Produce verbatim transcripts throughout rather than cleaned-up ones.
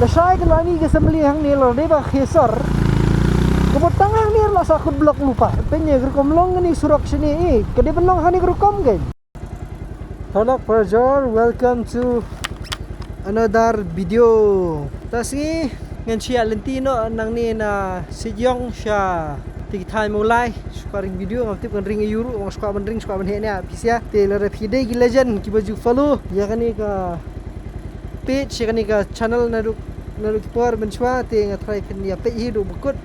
Shai ka lani ka assembly hangne la dei ba khesar. Ka botang hangne la sa kut blok lupa. Pynne ka rukom long kani surok shini i. Ka dei ban long hangne ka rukom kan. Hello Prajor, welcome to another video. Ta sngi ngan shia lynti noh nangne na Sejong sha Te ki thaiñ Mawlai, shu kwah ring video, ngam tip ngan ring ïa u ruh, ngam shu kwah ban ring, shu kwah ban heh ne, phi sngewthuh, te lada phi dei ki legend, kiba ju follow ïa kane ka page, ïa kane ka channel naduh, naduh ki por mynshuwa, te nga tharai phin ïa peit hi haduh ba kut,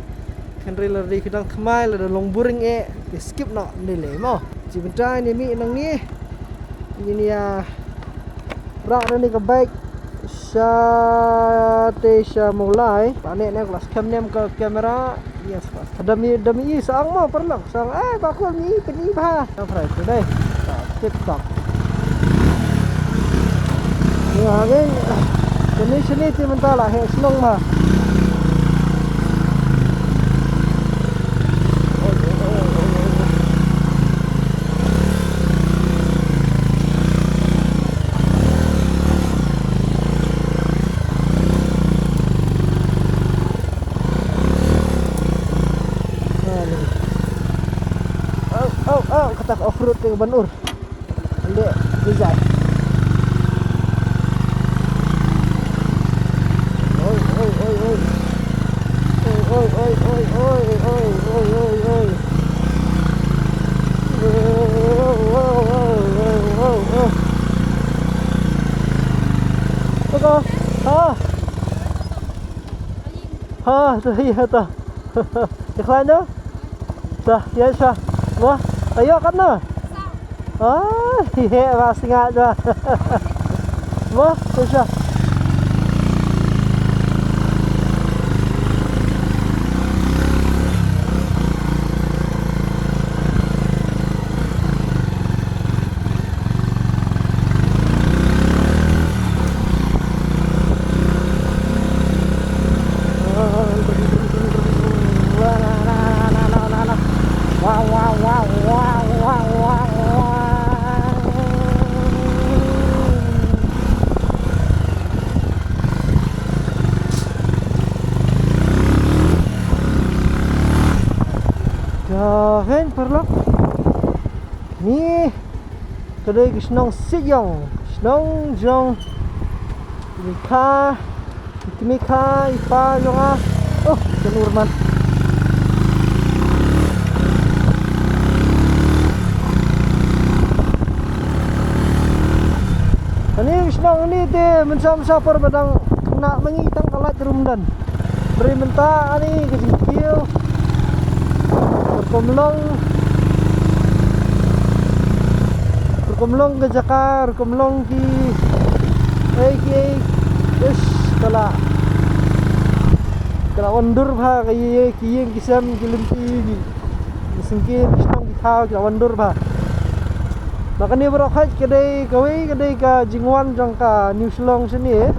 hynrei lada dei phi dang thymmai, lada long boring eh, te skip noh, ym dei lei mo. Te mynta ngin ïa mih nangne, ngin ïa rah nangne ka bike, Sha te sha Mawlai. Ba ne ne ka la skhem ne em ka camera. Yes, boss. Dami dami i sang mo paralok. Sang eh ba kol mi pynïaid bha. Ka prai tu dei. Tip top. Ïa, okay. Kane shane te mynta la heh shnong ma. Au, au, au, kata ka off-road te ban ur. Ande, bijai. Oi, oi, oi, oi. Oi, oi, oi, oi. Oi, oi, oi. Oi, oi. Ha. Ha, ta hi ha ta. Te khlaiñ da? Ta, ïa sha. Mo, ayo katno? Ah, hi he ba sngat da. Mo, te sha. Ka heng paralok. Ni ka dei ka shnong Sitïong, shnong jong i kha, i kmie kha, i pa jong nga. Oh, ka nur man. Ani ka shnong ni te mynta mynta por ba dang khynnah ma ngi tang ka lait ruh ym don. Hynrei mynta ani ka jingkiew. Rukom long. Rukom long ka jaka, rukom long ki. Ei ki ei. Ish, ka la. Ka la wan dur bha ka ïing, ki ïing ki sem ki lynti ki. Ki syngkien ki shnong ki thaw ki la wan dur bha. Ba kane baroh khoit ka dei kawei ka dei ka jingwan jong ka New Shillong shane.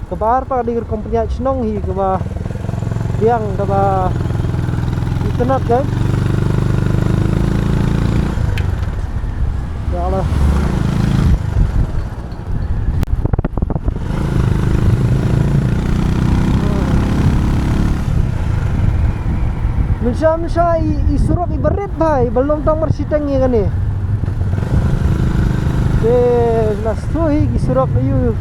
Kaba ar pat ka dei ka rukom pynïaid shnong hi kaba biang kaba itynnad ka. Ya Allah. Mynshuwa mynshuwa i, i surok iba rit bha, iba long tang marshiteng ïa kane. Te la shu hi ki surok ïa u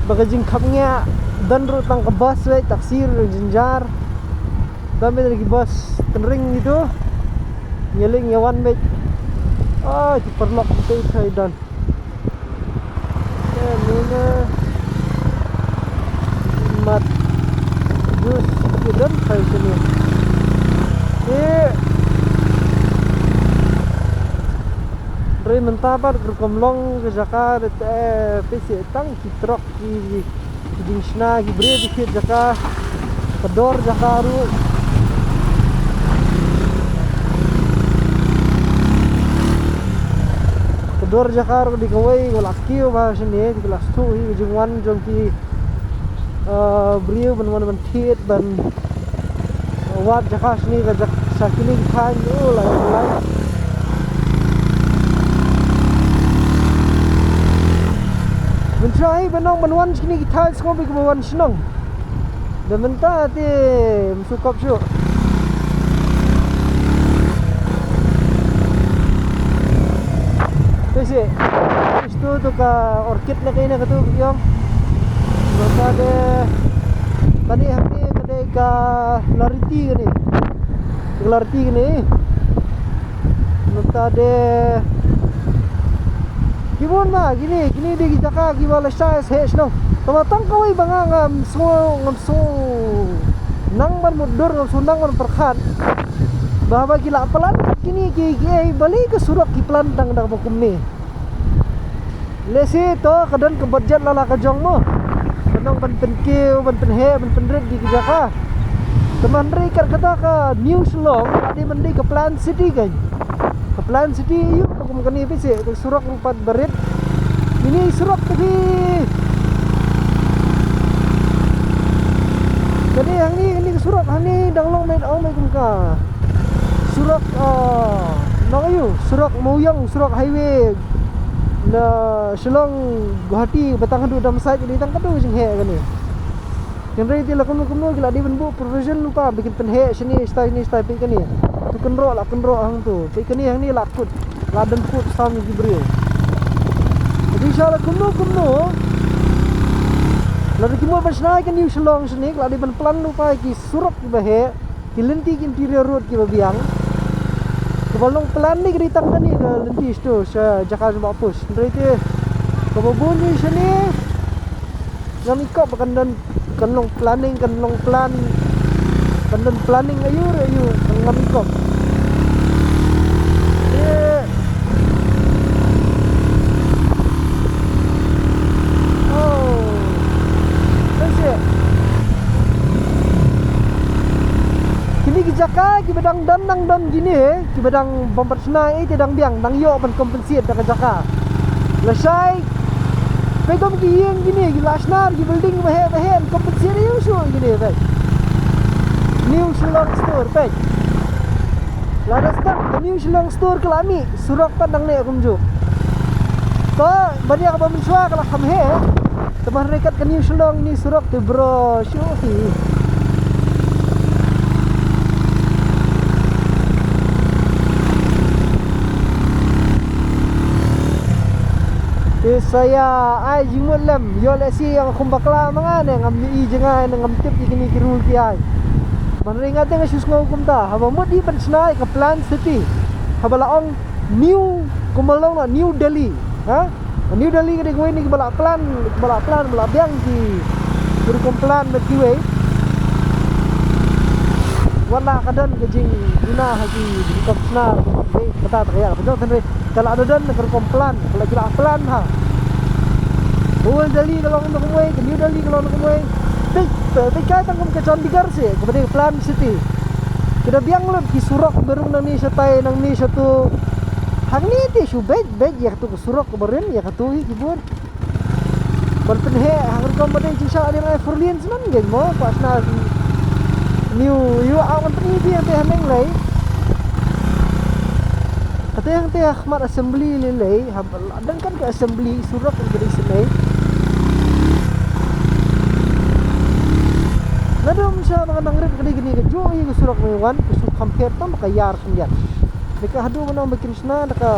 ba ka jingkhapngiah don ruh tang ka bus wei, taxi ruh jynjar. Don beit ki bus tynring gitu. Ngi leit ngi wan beit. Ai, ki paralok te thai don. Te mine mat jus ki don thai sini. Te hynrei mynta pat ka rukom long ka jaka te peit shi tang ki trok ki, ki jingshna ki briew ki thied jaka, ka dor jaka ruh. Ka dor jaka ruh dei kawei ka la kiew bha shane, ka la shu hi ka jingwan jong ki, eh, briew ban wan ban thied ban wad jaka shane ka jak-, sha kine ki thaiñ, oh, lai, lai. Mynta hi ban ong ban wan shane ki thaiñ sngewbha kiba wan shnong. Da mynta te ym shu kop shuh. Te shi. Isto to ka orchid na kaei na kato ka biang. Mynta de kane hangne ka dei ka Lariti kane. Ka Lariti kane. Mynta de ki bun ma kine, kine de ki jaka kiba lashai seh shnong. Tangba tang kawei ba nga ngam sngew, ngam sngew nang ban mutdur, ngam sngew nang ban pyrkhat. Ba haba ki la plan kat kine ki, ki, eh, balei ka surok ki plan tang da kaba kumne. Lehse to ka don ka budget la la ka jong mo. Ka nong ban pynkiew, ban pynheh, ban pynrit ïa ki jaka. Te hynrei kat kata ka New Shillong, ka dei ban dei ka plan city kan. Ka plan city ïa u, ka kum kane phi seh, ka surok ruh pat barit. Ine i surok te phi. Kane hangne, kane ka surok hangne dang long met ong met kum ka surok, ah, nong ïa u, surok Mawiong, surok highway na Shillong, Guwahati, ba tang haduh Damsait, kane tang katu ka jingheh kane. Hynrei te la kumno kumno ki la dei ban buh provision lypa ba kin pynheh shane shatai shane shatai, peit kane. To kynroh la kynroh hangto. Peit kane hangne la kut. La don kut sam ïa ki briew. Te sha la kumno kumno. Lada ki mut ban shna ïa ka New Shillong shane, ki la dei ban plan lypa ïa ki surok kiba heh, ki lynti ki interior road kiba biang. Kaba long plan ne ka dei tang kane ka lynti shato sha jaka jong Bah Push. Hynrei te kaba bun ïa shane. Ngam ikop ba kan don, kan long planning, kan long plan, kan don planning aiu re aiu, kan ngam ikop. Eh. Oh. That's it. Kine ki jaka kiba dang don, dang don kine, kiba dang bym pat shna ei te dang biang, dang ïoh ban compensate da ka jaka. Lashai, peit kum ki ïing kine, ki la shna ki building ba heh ba heh, compensate ïa u shuh kine, peit. New Shillong Store, peit. Lada stad ka New Shillong Store ka la mih, surok pat nangne kumjuh. To, ban ïa kaba mynshuwa ka la kham heh. Te ban ïa kat ka New Shillong ne surok te bro shuh hi. Te sa ïa ai jingmut lem, ïoh lehse ïa nga kum bakla ma nga ne ngam ïohi jngai ne ngam tip ïa kine ki rule ki ai. Ban ring nga te nga shu sngew kumta, haba mut i ban shna ïa ka plan city. Haba la ong New, kumba long na New Delhi, ha? New Delhi ka dei kawei na kiba la plan, kiba la plan, ba la biang ki, ki rukom plan bad kiwei. Wat la ka don ka jingduna ha ki, ki commissioner, eh, kata ta ka ïa, ka jong tynrai, ka la da don ka rukom plan, ka la ki la plan ha. Old Delhi ka long na kumwei, ka New Delhi ka long na kumwei. Peit, peit kai tang kum ka Chandigarh seh, kaba dei plan city. Ki da biang lut ki surok ba rung nangne shatai, nangne shato. Hangne te shu beit, beit ïa katu ka surok kaba rim, ïa katu hi ki bun. Ban pynheh ha ka rukom ba dei jingshah dei ai four lanes man ngi mo, pa shna New, ïa u, ah, ban pynheh te haneng lei. Kata hangta ha khmat assembly lei lei, ha ba la dang kan ka assembly surok ka dei seh lei. Naduh mynshwa ba nga dang rit ka dei kane kajuh ïa ka surok ba wan, ka shu kham phet tam ka ïar khyndiat. Dei ka haduh ba nang ba kin shna da ka.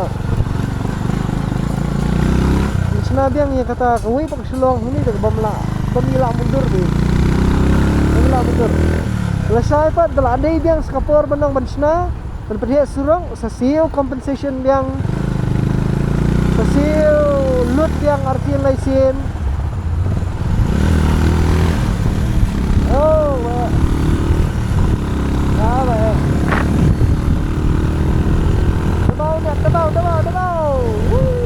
Kin shna biang ïa kata kawei pat ka Shillong hangne da ka bym lah, bym lah mundur dei. Bym lah mundur. Lashai pat da la dei biang sa ka por ba nang ban shna. Ban pynheh surok, sa siew compensation biang. Sa siew lut biang artien laisien. Oh, weh. Ah, weh. Tebau, tebau, tebau, tebau. Woo.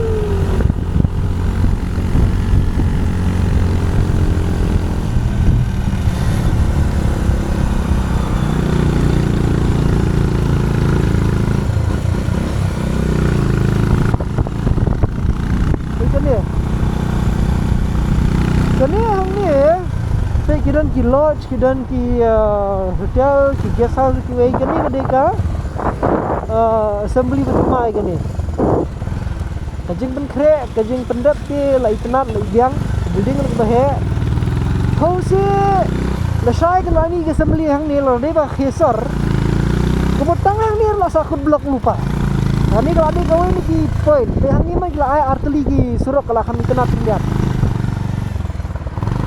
Kane, kane hangne, te ki don ki lodge, ki don ki, uh, hotel, ki guest house, kiwei, kane ka dei ka, uh, assembly ba thymmai kane. Ka jingpynkhreh, ka jingpyndep te la itynnad, la ibiang, building la kaba heh. Hooid, lashai ka la ni ka assembly hangne la dei ba khie sor. Ka mut tang hangne la sa khut block lypa. Hangne ka la dei kawei na ki point. Te hangne ma ki la ai artylli ki surok ka la kham itynnad khyndiat.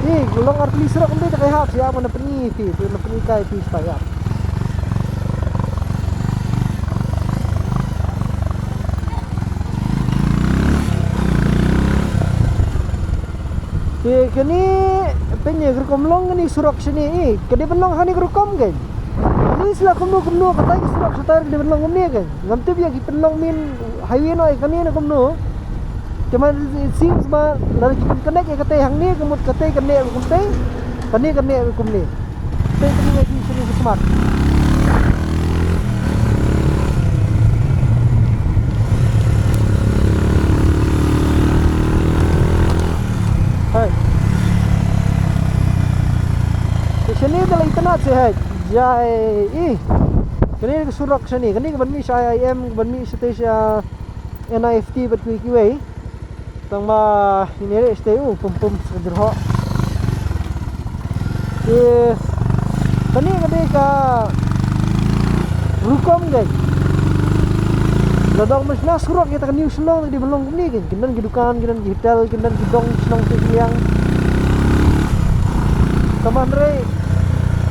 Ih, long artylli surok ym dei ta ka ïap, ïap na pyni phi, na pyni kai phi sha ïap. Te kane, pynïa ka rukom long kane surok shane, ih, ka dei ban long hangne ka rukom kein. Nis la kumno kumno, katai ka surok shatai ka dei ban long kumne kein. Ngam tip ïa ki pynlong main highway noh ïa kane ne kumno. Te man it seems ba lada ki pyn connect ïa katei hangne, ka mut katei kan neh kumtei, kane kan neh kumne. Te kane ïa ki shane ki smat. Hai. Te shane te la itynnad seh hai. Jai, ih. Kane ka surok shane, kane ka ban mih sha I I M, ka ban mih shatei sha N I F T bad kiwei kiwei. Tang ba ine re shatei u pum pum sa jyrhoh. Te kane ka dei ka rukom dei. La dang mynshna surok ïa ta ka New Shillong te dei ban long kumne kein. Kin don ki dukan, kin don ki hotel, kin don ki dong shnong te ki liang. Ka man re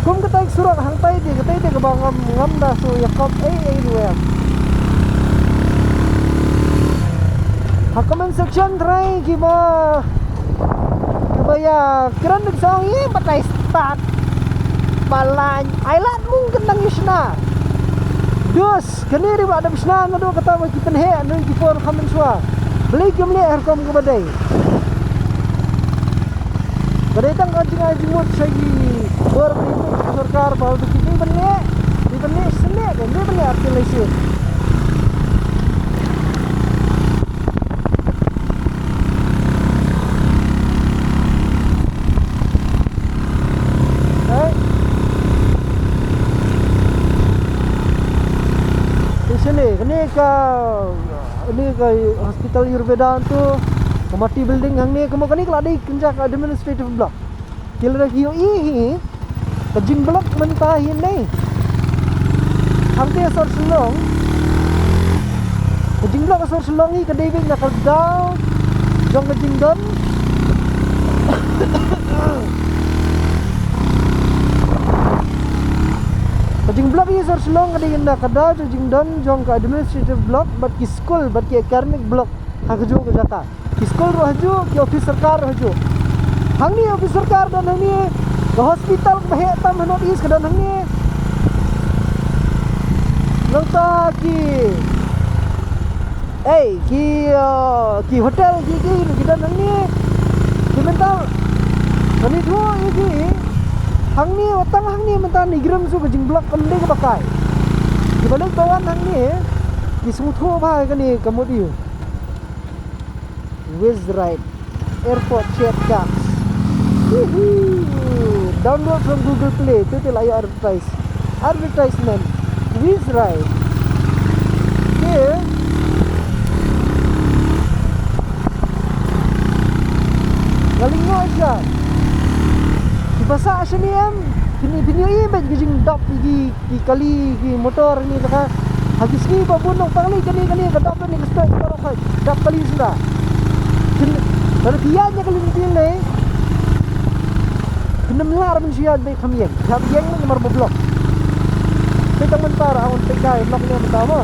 kum katai ka surok hangtai te, katai te kaba ngam, ngam da shu ïakop ei ei ruh em. Ha comment section trai kiba, kiba ïa kren dik song ïa batai stad. Ba lain ai lad mung kyndang ïa shna. Dus kane ruh ba dep shna naduh kata ba ki pynheh naduh ki por kham mynshuwa. Balei kim leh ha rukom kaba dei. Ka dei tang ka jingai jingmut sha ki bor ba ïa ka sorkar ba ki dei ban leh, dei ban leh shisha, dei ban leh artylli shisha. Hai. Te shane, kane ka, kane ka hospital Ayurveda tu, ka Mati building hangne, ka mo kane ka la dei kynja ka administrative block. Ki la da ki ïohi hi, ka jingblock mynta hi ne. Hangte sor Shillong. Ka jingblock sor Shillong hi ka dei beit na ka daw jong ka jingdon. Ka jingblock hi sor Shillong ka dei na ka daw jong ka jingdon jong ka administrative block bad ki school bad ki academic block ha kajuh ka jaka. Ki skul ruh hajuh, ki office sorkar ruh hajuh. Hangne office sorkar don hangne, ka hospital kaba heh tam ha North East ka don hangne. Nangta ki, ei, ki, uh, ki hotel ki, ki, ki don hangne. Ki mental. Kani tu ïa ki hangne, watang hangne mental ni grim su ka jingblock kam dei kaba kai. Kiba leit ba wan hangne ki sngewthuh ba kane ka mut ïa u. Wizz Ride, Airport Share Tax. Woohoo! Download from Google Play. Tu te la ïa advertise. Advertisement. Wizz Ride. Te nga lyngngoh sha. Ki ba sah shane em. Phin, phin ïohi beit ki jingdap ki ki kali ki motor ni ka. Ha ki sngi ba bun nongpang lei kane kane ka dap ni ka stop ka rong khai. Dap kali suda. Kin, lada ki ïaid ïa kali ni lei. Kin ym lah ban shu ïaid beit kham ïeng. Kham ïeng ni mar ba block. Te tang mynta ra awan te kai block ni mynta mo.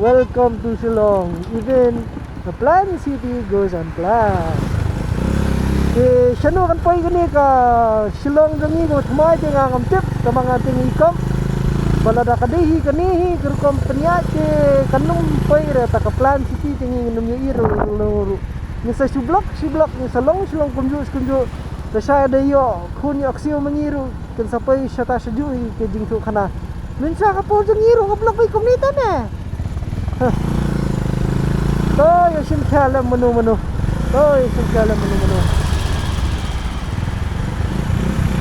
Welcome to Shillong. Even the planned city goes unplanned. Te shano kan poi kane ka Shillong jong ngi ka thymmai te nga ngam tip, tangba nga te ngi kop ba lada ka dei hi kane hi ka rukom pynïaid te kan ym poi re ta ka planned city te ngi ngam ïohi ruh. Ngi sa shu block shu block, ngi sa long shu long kumjuh kumjuh. Lashai da ïoh khun ïoh ksiew ma ngi ruh kin sa poi shata shajuh ïa ka jingthoh khana. Mynta ka por jong ngi ruh ka block beit kumne te ne. Huh. To ïa shim khia lem mano mano. To ïa shim khia lem mano mano.